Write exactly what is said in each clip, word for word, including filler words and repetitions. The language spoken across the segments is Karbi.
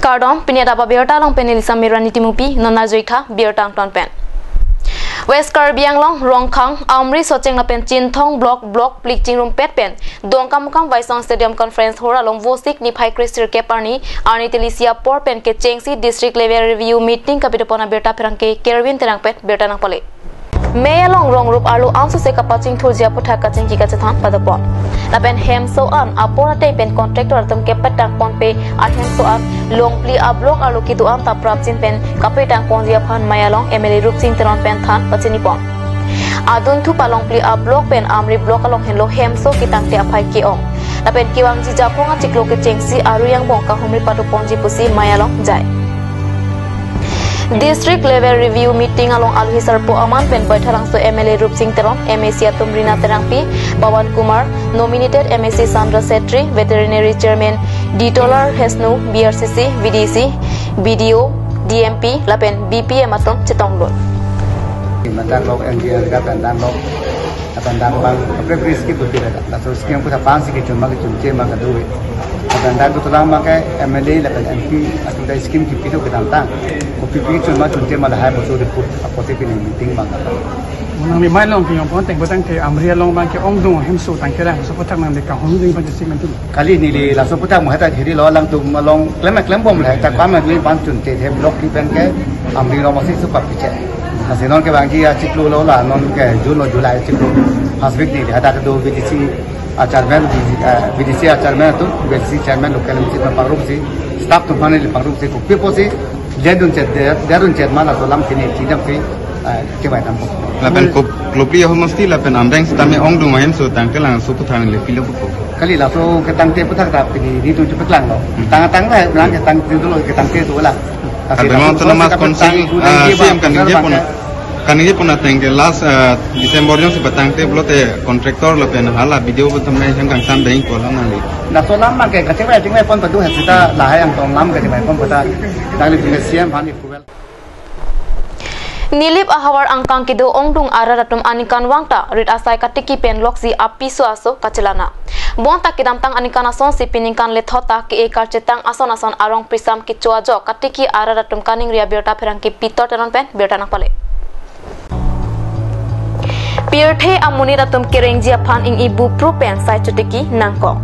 Kardom, pini adap abirta along pen neli Samirani Timungpi, non arjuitha birta angton pen. West Karbi Anglong, Rongkhang, Amri, Socheng lapen Chinthong block, block phlikching rumpet pen Dongkamukam Waisong Stadium Conference Hall along Vosik niphai kre sirkep arni, arni telisi apor pen kechengsi District Level Review Meeting kapitopon abirta pherangke Kerwin Terang pen birta nangpale. Mei along rong rup arlo ansose kapachingthurji aphuthak kachingki kachethan padopon. Lapen hemso an apor ateng pen contractor atum kepatangponpe ahemso an Longpli a-block arlo kedo-an ta prapjin pen kapetangponji aphan Mei along M L A Rupsing Teron pen than pachinipon. Adunthu pa Longpli a-block pen Amri block along henlo hemso ketangte aphai ke-ong. Lapen kevangji Japhong achiklo kechengsi arui angbong kahumri patuponji pusi Mei along jai. District Level Review Meeting along alohi sarpo aman pen Baithalangso M L A Rupsing Teron, M A C atum Rina Terangpi, Pawan Kumar, nominated M A C Sandra Setri, Veterinary Chairman Ditolar Hesnu, B R C C, V D C, B D O, D M P lapen B P M atum chetongdun. Mata lok N G O ka pendang lok, pendang bang, kaprek kaprek scheme betul ada. Laso scheme ko sapang si kechun ma kechun che ma kadu. Pendang ko tulang ma ke M L A lapen M P atum ta scheme kipi do kedamtang. Ko kipi chun ma chun che ma lahai boso report apote pini meeting bang. Nang mi Mei along pini pon teng botang ke Amri along bang ke ongdung hemso tangte lang so pathak nang de kahumri bang si mentu. Kali neli laso aphuthak mo heta hiri lo alangtum along klem klem bom le ta kam le pan chun te the block ki pen ke Amri lo masi su papiche. Lasi non kevangji achiklo lo la non ke June lo July achiklo. First week neli heta kedo V D C a-chairman, eh, V D C a-chairman atum, V D C chairman local M C atum pangrup si, staff atum aphan neli pangrup si, kopi pusi, ledun chet, de, derun chet ma laso alam kini chidam si, eh, chevai dampo. Lapen kop, Longpli a-homosti lapen Amreng sitame ongdung ahemso tangte lang so aphuthak le pilo ko. Kali laso ketangte aphuthak ta pini netum chepaklang lo. Hmm. Tang tang la, lang ketangte dolo ketangte tu la. Karbinglong Autonomous Council, ah, C M kaningje pon, kaningje pon ateng ke last, ah, December jongsi patangte pulote contractor lapen hala B D O atum nai sang kangsam deng ko lang nangli. Laso alam ma ke kachevai chevai pon padu hai sita lahai angtong alam kachevai pon pada dangli pini C M aphan ni kuvel. Nilip ahavar angkang kedo ongdung arat atum aningkanvang ta rit asai katiki pen loksi apiso aso kachelana. Bonta kedamtang aningkan asonsi piningkan lethot ta ke-e karchetang ason ason arong prisam kecho ajok katiki arat atum kaningri abirta pherangke Pitor Teron pen birta nangpale. Pirthe amonit atum kerengji aphan ingni bupru pen sai chotiki nangkok.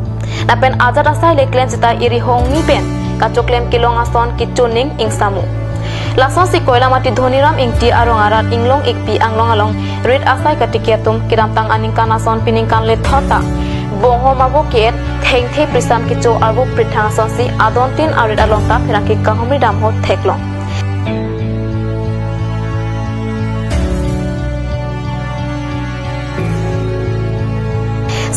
Lapen ajat asai le klem sita iri hongni pen kachoklem kelong ason kechoning ingsamu. Lasonsi Koilamati Dhoniram Ingti arong arat Inglong Ikpi Anglong along rit asai katiki atum kedamtang aningkan ason piningkan lethot ta bonghom avo ke-et thengthe prisam kecho arvo prithang asonsi adontin arit along ta pherangke kahumri dam ho theklong.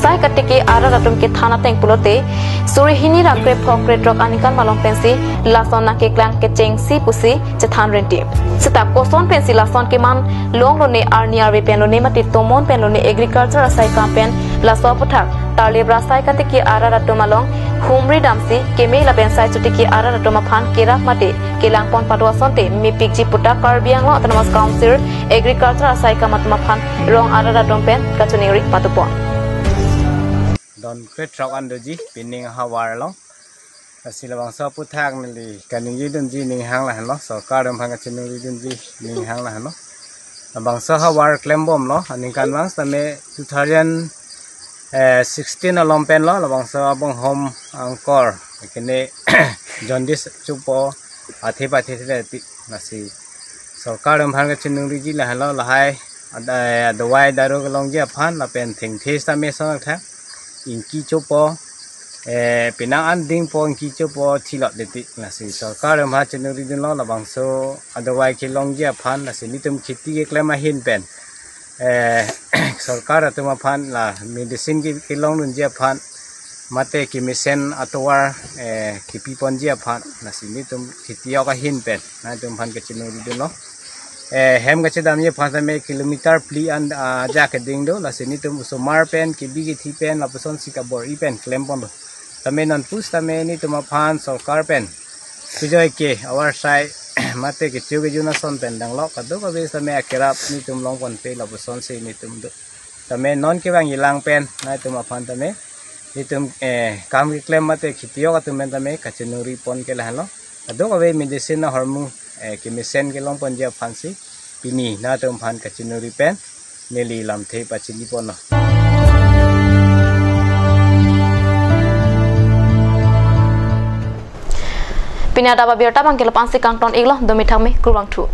Sai katiki arat atum kethan ateng pulote suri hini ra kre phok kre throk aningkan malom pensi lason nangkeklang kechengsi pusi chethan rinti. Seta koson pensi lason keman longlone arni arve pen lone mate tomon pen lone agriculture asai kam pen laso aphuthak tarlip ra sai katiki arat atum along humri damsi keme lapen sai chotiki arat atum aphan kerap mate kelangpon pado asonte mepikji puta Karbi Anglong Autonomous Council Agriculture asai kam atum aphan rong arat atum pen kachiningri patupon. Don kre throk an doji pining ahavar along. Lasi labangso aphuthak neli kaningjedunji ninghang lahenlo, sorkar atum aphan kachiningridunji ninghang lahenlo. Labangso ahavar klembomlo, aningkanvang sitame two thousand sixteen along penlo, labangso abonghom angkor kene jaundice chopo, athe pathe thele ti, lasi sorkar atum aphan kachiningriji lahenlo, lahai ad-, eh, dawai daru kelongji aphan lapen thengthe sitame sonakthak ingki chopo, eh, penang an dingpo ingki chopo thilot deti. Lasi sorkar atum aphan chiningridunlo labangso adawai kelongji aphan, lasi netum kheti keklem ahin pen, eh, sorkar atum aphan la medicine ke-, kelongdunji aphan mate kemesen atovar, eh, kepiponji aphan, lasi netum kheti ok ahin pen nangtum aphan kachiningridunlo. Eh, hem kachedamji aphan sitame kilometer phli an, ah, ja keding do, lasi netum osomar pen, kebi kethi pen, lapusonsi kabor-i pen klemponlo. Tame nonpu sitame netum aphan sorkar pen kejoi ke ahavar asai mate kecho kejun ason pen danglok kadokave sitame akerap netum longponpe lapusonsi netum do. Tame non kevangjilang pen nangtum aphan tame netum, eh, kam keklem mate kheti ok atum pen tame kachiningri pon ke lahenlo. Kadokave medicine ahormu eh, kemesen kelong ponji aphansi pini nangtum aphan kachiningri pen neli lamthe pachini ponlo. Pini adap abirta abang ke lapu-ansi kangton-iklo, domi thangmi, kurvangthu.